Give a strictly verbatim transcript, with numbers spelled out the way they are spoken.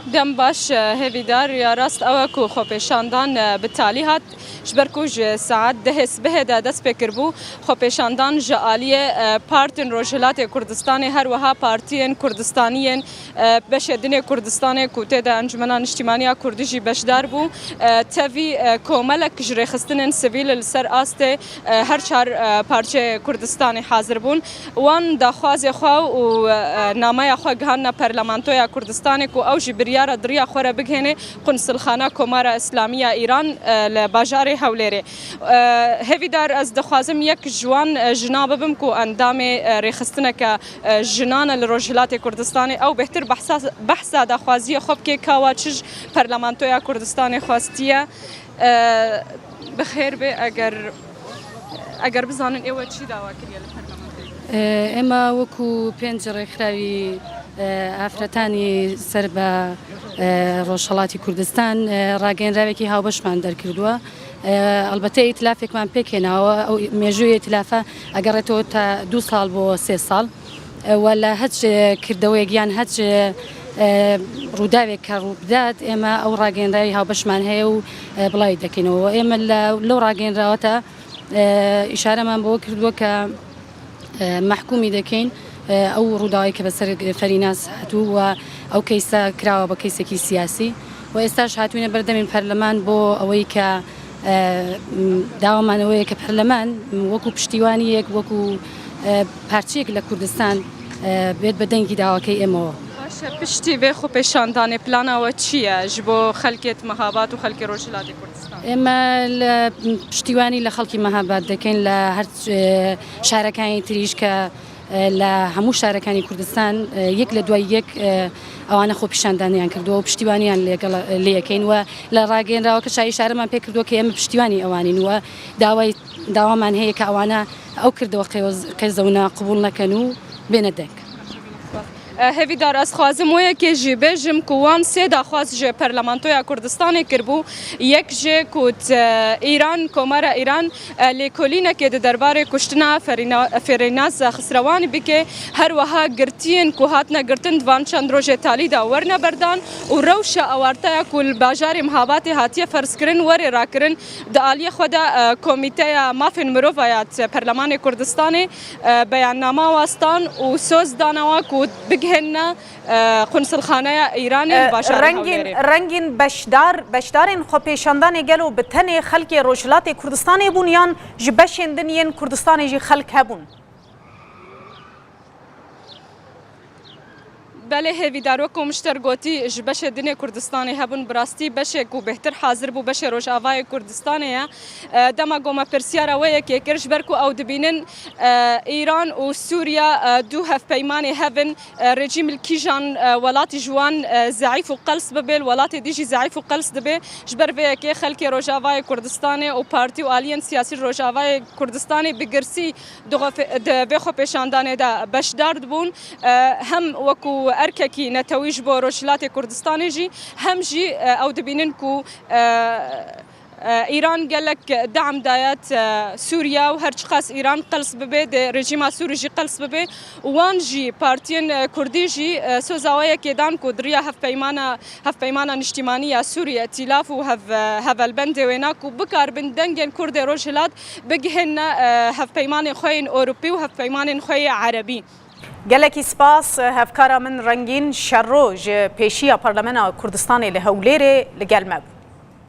Dem baş, e, Hêvîdar, ya rast ew e ku xwepêşandan, e, bi talî hat, ji ber ku ji saet dehê sibehê de dest pê kiribû, xwepêşandan ji aliyê, e, partên Rojhilatê Kurdistanê, her wiha partiyên Kurdistaniyên, e, beşê dinê Kurdistanê ku tê de Encumena Niştîmaniya Kurdî jî beşdar bû, e, tevî, e, komelek ji rêxistinên sivîl li ser astê, e, her çar, e, parçeyê Kurdistanê hazir bûn. Wan daxwazê xwe û, e, nameya xwe gihandine Parlamentoya Kurdistanê ku ew jî biryara di riya xwe re bigihêne Qunsilxana Komara Îslamî ya Îran, e, li bajarê Hewlêrê. E, Hêvîdar, ez dixwazim yek ji wan, e, jina bibim ku endamê, e, rêxistineke, e, jinan e li Rojhilatê Kurdistanê. Ew bêhtir behsa, behsa daxwaziyê xwe bike ka wa çi ji Parlamentoya Kurdistanê xwestiye. E, bi xêr be eger, eger bizanin ê we çi dawa kiriye li Parlamentoyê. ئێمە وەکو پێنج ڕێکخراوی ئافرەتانی سەر بە ڕۆژهەڵاتی کوردستان ڕاگەیەنراوێکی هاوبەشمان دەرکردووە. ئەلبەتە ئیتلافێکمان پێکهێناوە، ئەو مێژووی ئیتلافە ئەگەڕێتەوە تا دوو ساڵ بۆ سێ ساڵ. و لە هەچ کردەوەیەک یان هەچ ڕووداوێک کە ڕوو بدات، ئێمە ئەو ڕاگەیەنراوی هاوبەشمان هەیە و بڵاوی دەکەینەوە. ئێمە لە، لەو ڕاگەیەنراوەتە ئیشارەمان بۆ کردووە کە مەحکومی دەکەین ئەو ڕووداوی کە بەسەر فەریناز هاتوو و ئەو کەیسە کراوە بە کەیسێکی سیاسی و ئێستاش هاتوینە بەردەمین پەرلەمان بۆ ئەوەی کە داوامانەوەیە کە پەرلەمان وەکو پشتیوانیەک، وەکو پارچەیەک لە کوردستان بێت بە دەنگی داواکەی ئێمەوە. باشە، پشتی vê xwepêşandanê plana we çi ye ji bo xelkê Mehabad û xelkê Rojhilatê Kurdistanê? ئێمە لە پشتیوانی لە خەڵکی مەهاباد دەکەین لە هەر شارەکانی تریش کە لە هەموو شارەکانی کوردستان یەک لە دوای یەک ئەوانە خۆپیشاندانیان کردووە و پشتیوانیان لەگەڵ لێەکەین و لە ڕاگەیەنراوەکە شای شارەمان پێ کردووە کە ئێمە پشتیوانی ئەوانین و داوای داوامان هەیە کە ئەوانە ئەو کردەوە قێز-، قێزەونە قبول نەکەن و بێنە دەنگ. Hêvîdar, ez xwazim wê yekê jî bêjim ku wan sê daxwaz ji Parlamentoya Kurdistanê kiribû. Yek jê ku Îran, Komara Îran, lêkolînekê di derbarê kuştina Ferîna-, Ferînaz Xisrewanî bike. Her wiha girtiyên ku hatine girtin di van çend rojê talî de werine berdan û rewşa awarteya ku li bajarê Mihabatê hatiye ferzkirin were rakirin. Di aliyê xwe de, e, Komîteya Mafên Mirova ya Perlemanê Kurdistanê, e, beyannama wastan û soz danawa ku bigihênne, e, Qunsilxaneya Îranê li bajarê Rengîn, Hewlêrê. Rengîn beşdar, beşdarên xwepêşandanê gelo bi tenê xelkê Rojhilatê Kurdistanê bûn yan ji beşên din yên Kurdistanê jî xelk hebûn? Belê Hêvîdar, wek ku min ji te re gotî, ji beşê dinê Kurdistanê hebûn, bi rastî beşê ku bêhtir hazir bû, beşê Rojavayê Kurdistanê ye. E, dema ku me pirsiyara wê yekê kir, ji ber ku ew dibînin, e, Îran û Sûriya, e, du hevpeymanê hev in, e, rejîm li kîjan, e, welatî ji wan, e, zeîf û qels bibe, li welatê dî jî zeîf û qels dibe. Ji ber vê yekê xelkê Rojavayê Kurdistanê û partî û aliyên siyasî li Rojavayê Kurdistanê bi girsî di xwe-, di vê xwepêşandanê de beşdar dibûn. E, hem wekû erkekî netewî ji bo Rojhilatê Kurdistanê jî, hem jî, e, ew dibînin ku, e, e, Îran gelek dam daye, e, Sûriye û her çiqas Îran qels bibe, dê rejîma Sûrî jî qels bibe. Û wan jî partiyên, e, Kurdî jî, e, soza we yekê dan ku di riya hevpeymana, hevpeymana niştîmanî ya Sûrî, Îtîlaf û hev-, hevelbendê wêna ku bikaribin dengên Kurdê Rojhilat bigihênne, e, hevpeymanên xwe yên Ewropî û hevpeymanên xwe yê Erebî. Gelekî spas, hevkara min Rengîn Şerro ji pêşiya Parlemena Kurdistanê li Hewlêrê li gel me bû.